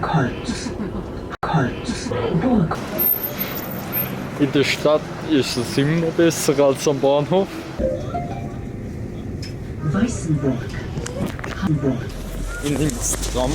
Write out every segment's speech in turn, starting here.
Burgholz. Holz. Burg. In der Stadt ist es immer besser als am Bahnhof. Weißenburg. Hamburg. In Instagram.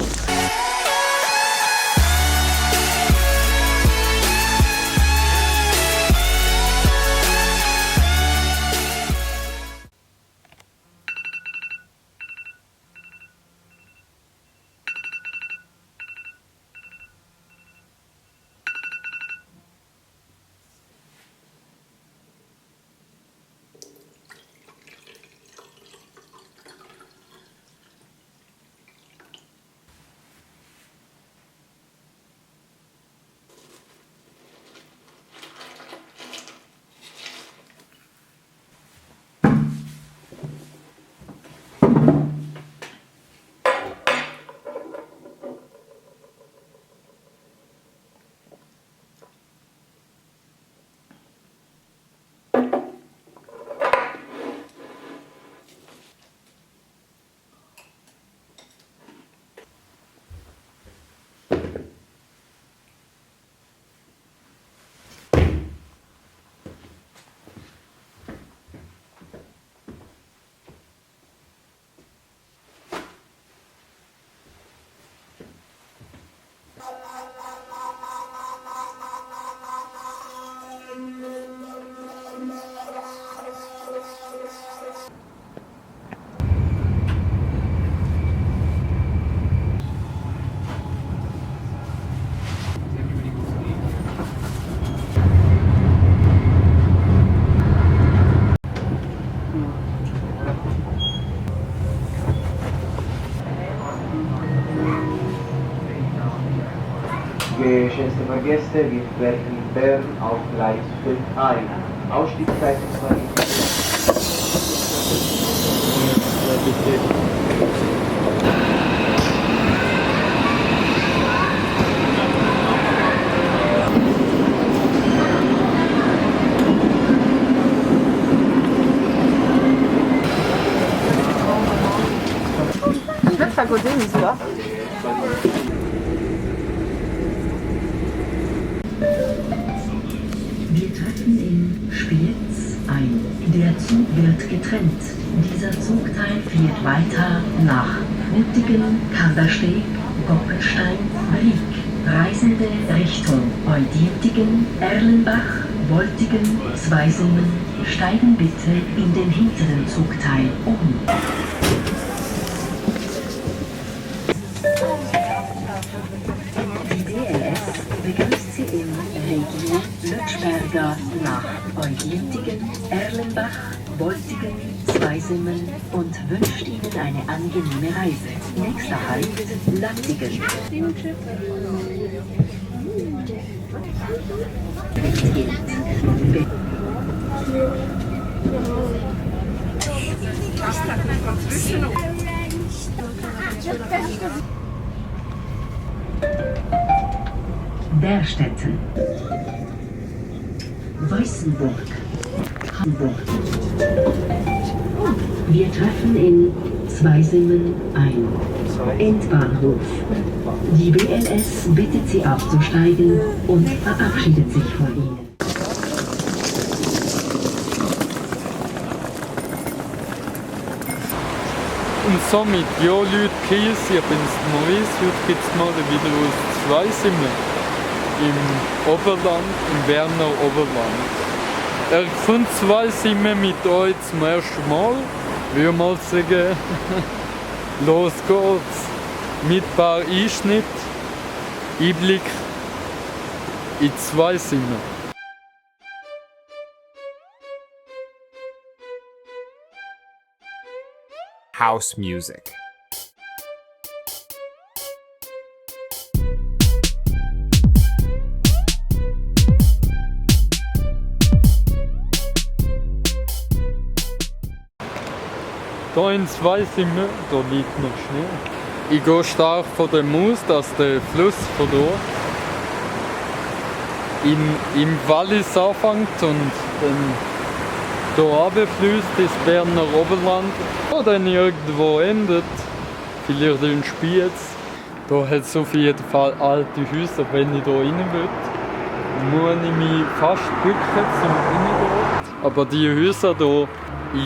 Geschätzte Fahrgäste, wir werden in Bern auf Gleis 5 ein. Ausstiegszeit ist 2 Ça côté, mais là. Wir treffen in Spiez ein. Der Zug wird getrennt. Dieser Zugteil fährt weiter nach Nüttingen, Kandersteg, Gockenstein, Brieg. Reisende Richtung Eudientigen, Erlenbach, Woltigen, Zweisimmen steigen bitte in den hinteren Zugteil um. Die DLS begrüßt Sie in Region Lutschberger nach Eudientigen, Erlenbach, Woltigen, Zweisimmen und wünscht Ihnen eine angenehme Reise. Nächster Halt, Landigen. Därstetten. Weißenburg. Hamburg. Wir treffen in Zweisimmen ein. Endbahnhof. Die BLS bittet Sie auszusteigen und verabschiedet sich von Ihnen. Und somit, ja Leute, Kies, ich bin's Maurice, heute gibt's mal wieder aus Zweisimmen im Oberland, im Berner Oberland. Ich von Zweisimmen mit euch zum ersten Mal, würde mal sagen, los geht's, mit ein paar Einschnitt, Einblick in Zweisimmen. House music. Hier in Zweisimmen, da liegt noch Schnee. Ich gehe stark von dem aus, dass der Fluss von hier im Wallis anfängt und dann hier runterfließt ins Berner Oberland und dann irgendwo endet, vielleicht in Spiez. Da hat es auf jeden Fall alte Häuser. Wenn ich hier rein will, muss ich mich fast bücken zum Reingehen. Aber die Häuser hier,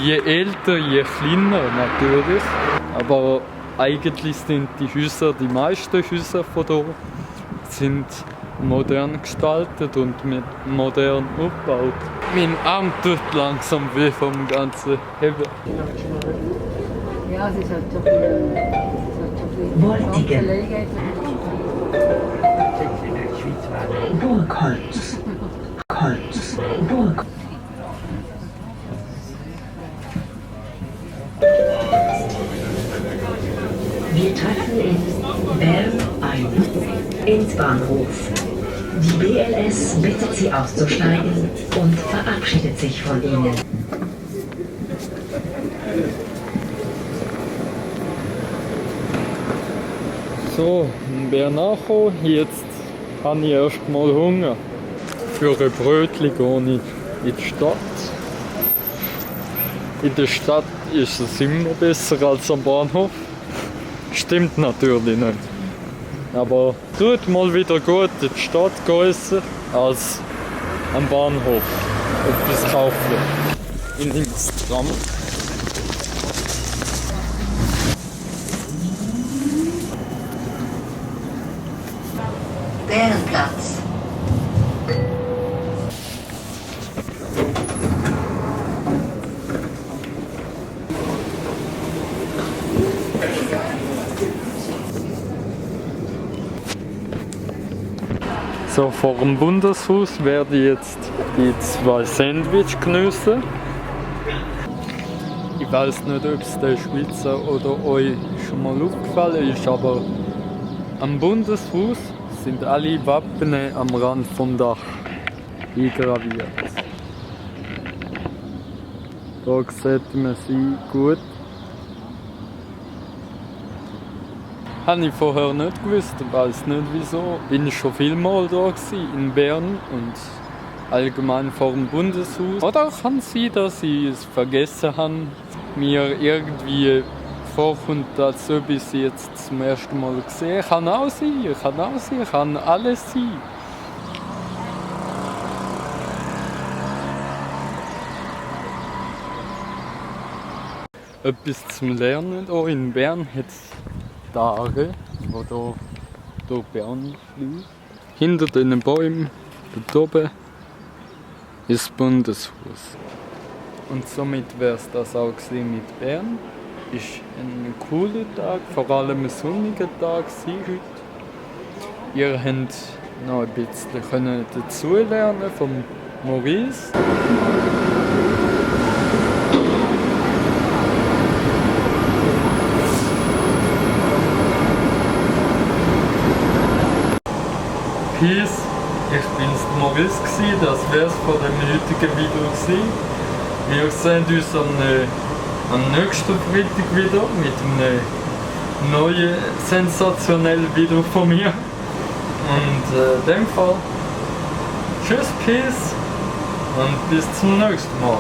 je älter, je kleiner natürlich. Aber eigentlich sind die Häuser, die meisten Häuser von hier, sind modern gestaltet und mit modern aufgebaut. Mein Arm tut langsam weh vom ganzen Heben. Ja, es ist halt so viel. Woltigen. Burgholz. Holz. Burg. Wir treffen in Bern ein. Ins Bahnhof. Die BLS bittet Sie auszusteigen und verabschiedet sich von Ihnen. So, in Bern angekommen. Jetzt habe ich erst mal Hunger. Für ein Brötchen gehe ich in die Stadt. In der Stadt ist es immer besser als am Bahnhof. Stimmt natürlich nicht. Aber tut mal wieder gut in die Stadt gehen als am Bahnhof etwas kaufen. Ich nehme das Tram. Bärenplatz. So, vor dem Bundeshaus werde ich jetzt die 2 Sandwich geniessen. Ich weiß nicht, ob es den Schweizer oder euch schon mal aufgefallen ist, aber am Bundeshaus sind alle Wappen am Rand vom Dach eingraviert. Da sieht man sie gut. Habe ich vorher nicht gewusst, weiß nicht wieso. Bin ich schon viel mal da gewesen, in Bern und allgemein vor dem Bundeshaus. Oder kann es sein, dass ich es vergessen habe, mir irgendwie vorkommt, als ob ich es jetzt zum ersten Mal gesehen habe. Kann auch sein, kann alles sein. Etwas zum Lernen hier in Bern hat es Tage, wo hier durch Bern fließt. Hinter den Bäumen, dort oben, ist das Bundeshaus. Und somit wäre es das auch mit Bern. Ist ein cooler Tag, vor allem ein sonniger Tag heute. Ihr könnt noch ein bisschen dazulernen vom Maurice. Peace, ich bin's Maurice, das wär's von dem heutigen Video gewesen. Wir sehen uns am nächsten Freitag wieder mit einem neuen sensationellen Video von mir. Und in dem Fall, tschüss, Peace und bis zum nächsten Mal.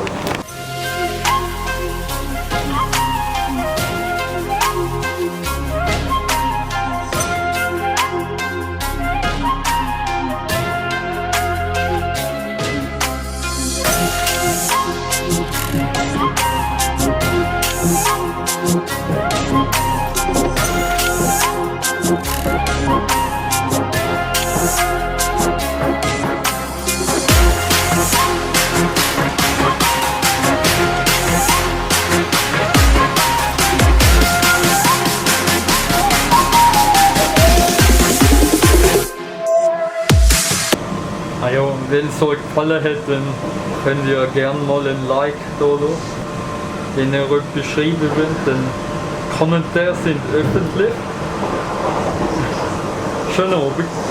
Ja, wenn es euch gefallen hat, dann könnt ihr gerne mal ein Like da lassen. Wenn ihr etwas schreiben wollt, dann Kommentare sind öffentlich. Schönen Abend.